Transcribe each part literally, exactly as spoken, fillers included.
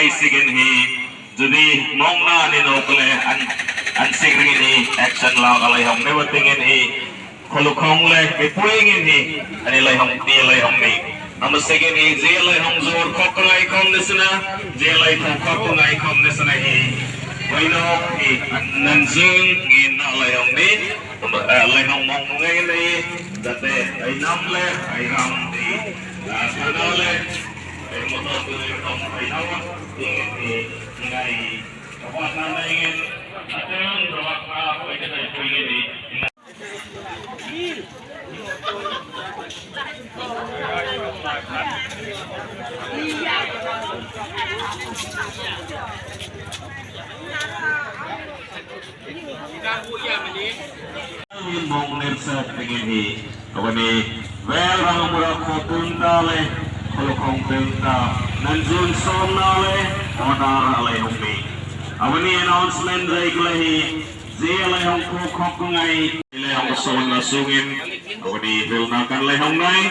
Sigen hi, jodi mongna ani nok le an, an sigring ni action la galai hong ne bating en hi, kholukhong le, mi puing en hi, ani lai hong, ni lai hong ni. Ama sigen hi, je lai hong jor khok ngai khom ne sina, je lai khok khok ngai khom ne sina hi. Waino hi, an nan jung ni na lai hong ni, ama, eh, lai hong mong ngai ni, jate ai nam le, ai ram ni, ah, thana le, ai motor le, ai nam, ni, ni, ngai. Mong nersa pengen hi, aboni well rang mura khotun ta le, kholokhong tung ta, nanjun som na le, order alai hong ni. Aboni announcement jai kle hi, je alai hong khok khok ngai, le hong son na sungin, aboni hil na kan lai hong nai.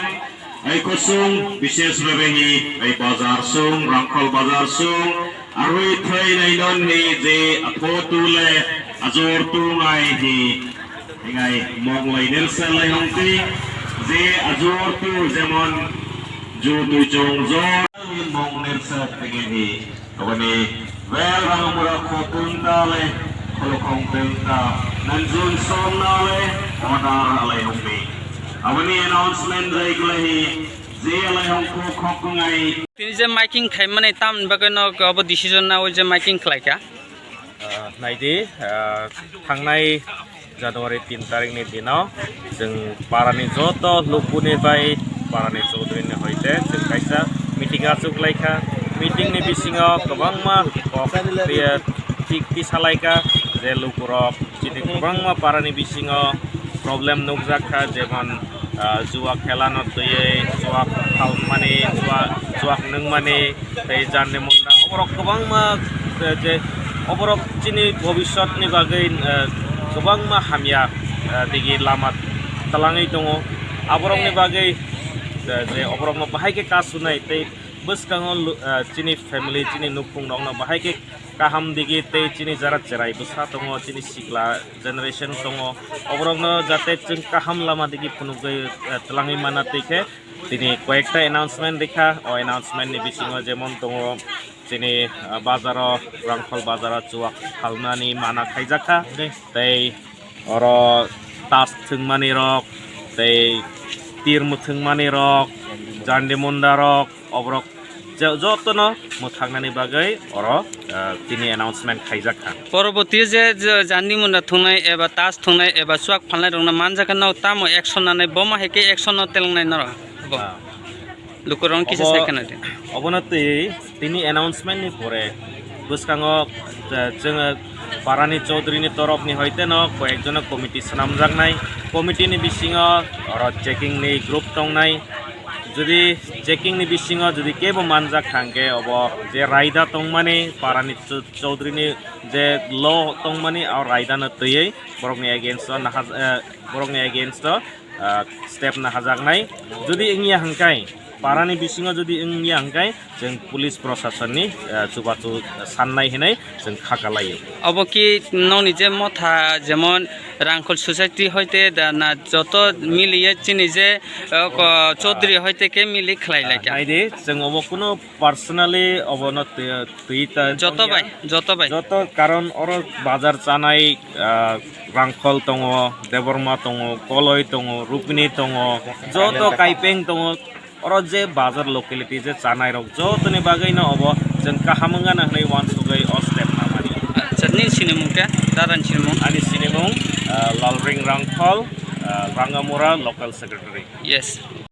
Ai kosung, bises bebe hi, ai bazar sung, Rangkhol bazar sung, arwi thai nai non hi je apho tu le, ajor tu ngai hi, ngai mong lai nersa lai hong ti, je ajor tu jemon ju tu chong jor, mong nersa pengen hi. Aboni well rang mura khotun ta le, kholokhong tung ta, nanjun som na le, order alai hong ni. Aboni announcement jai kle hi, je alai hong khok khok ngai. Tini je miking khai mani tamni bagwi no abo decision na o je miking khlai kha. Ah, naidi, ah, thangnai January tin tarikni dino chwng parani joto lukuni bai parani Chaudhary ni hoite chwng kaisa meeting achuk lai kha. Meeting ni bisingo kwbangma kok thik tisa lai kha je lukurok chini kwbangma parani bisingo problem nukjak kha, jemon, ah, jua khelano twiwi, jua phalmani, jua, jua nungmani, tei jandi munda, oborok kwbangma, eh, je oborok chini bobiswtni bagwi, eh, kwbangma hamya, eh, digi lama twlangwi tongo. Aborokni bagwi, eh, je oborokno bahai khe kasunai tei bwskango lu-, eh, chini family, chini nukhungrokno bahai khe kaham digi tei chini jara cherai bwsa tongo, chini sikla generation tongo, oborokno jate chwng kaham lama digi phunugwi, eh, twlangwi mana twi khe tini koyekta announcement rikha. O announcement ni bisingo jemon tongo chini, ah, bazaro, Rangkhol bazaro chuak phalnani mana khaijak kha, tei oro tas thwngmani rok, tei tir mwthwngmani rok, jandi munda rok, oborok jo-, jotono mwthaknani bagwi oro, ah, tini announcement khaijak kha. Poroboti je, je jandi munda thwngnai eba tas thwngnai eba chuak phalnai rokno manjak khe no tamo action nanai, bo ma hai khe action no telangnai norok? Bo. Ah. Lukurok kisa Obo, sai khna di. Obono twi tini announcement ni pore bwskango, eh, chwng parani Chaudhary ni torop ni hoite no koyek jono committee swnamjaknai. Committee ni bisingo oro checking ni group tongnai. Jodi checking ni bisingo jodi kebo manjak thang khe obo je raida tongmani parani Chau-, Chaudhary ni je law tongmani o raida no twiwi borokni against o naha-, eh, borokni against o, ah, step nahajaknai. Jodi wngya hwnkhe, parani bisingo jodi wngya hwnkhe, chwng police proshasonni, ah, chubachu sannai hinwi chwng kha kalaio. Obo ki nokni je motha, jemon Rangkhol society hoite da na joto miliye chini je, ah, ko-, Chaudhary hoite khe mili khlai lai kha. Naidi, chwng obo kuno personally obono twi-, twi ta Joto tongya. Bai, joto bai. Joto karon oro bazar chanai, ah, Rangkhol tongo, Debbarma tongo, Koloi tongo, Rupini tongo, joto Kaipeng tongo. Oro je bazar locality je chanai rok jotoni bagwi no obo chwng kaham wngya na hwnwi uansugwi o step namani. Acha, nini sinimung khe? Dadani sinimung? Ani sinimung, ah, Lalring Rangkhol, ah, Rangamura local secretary. Yes,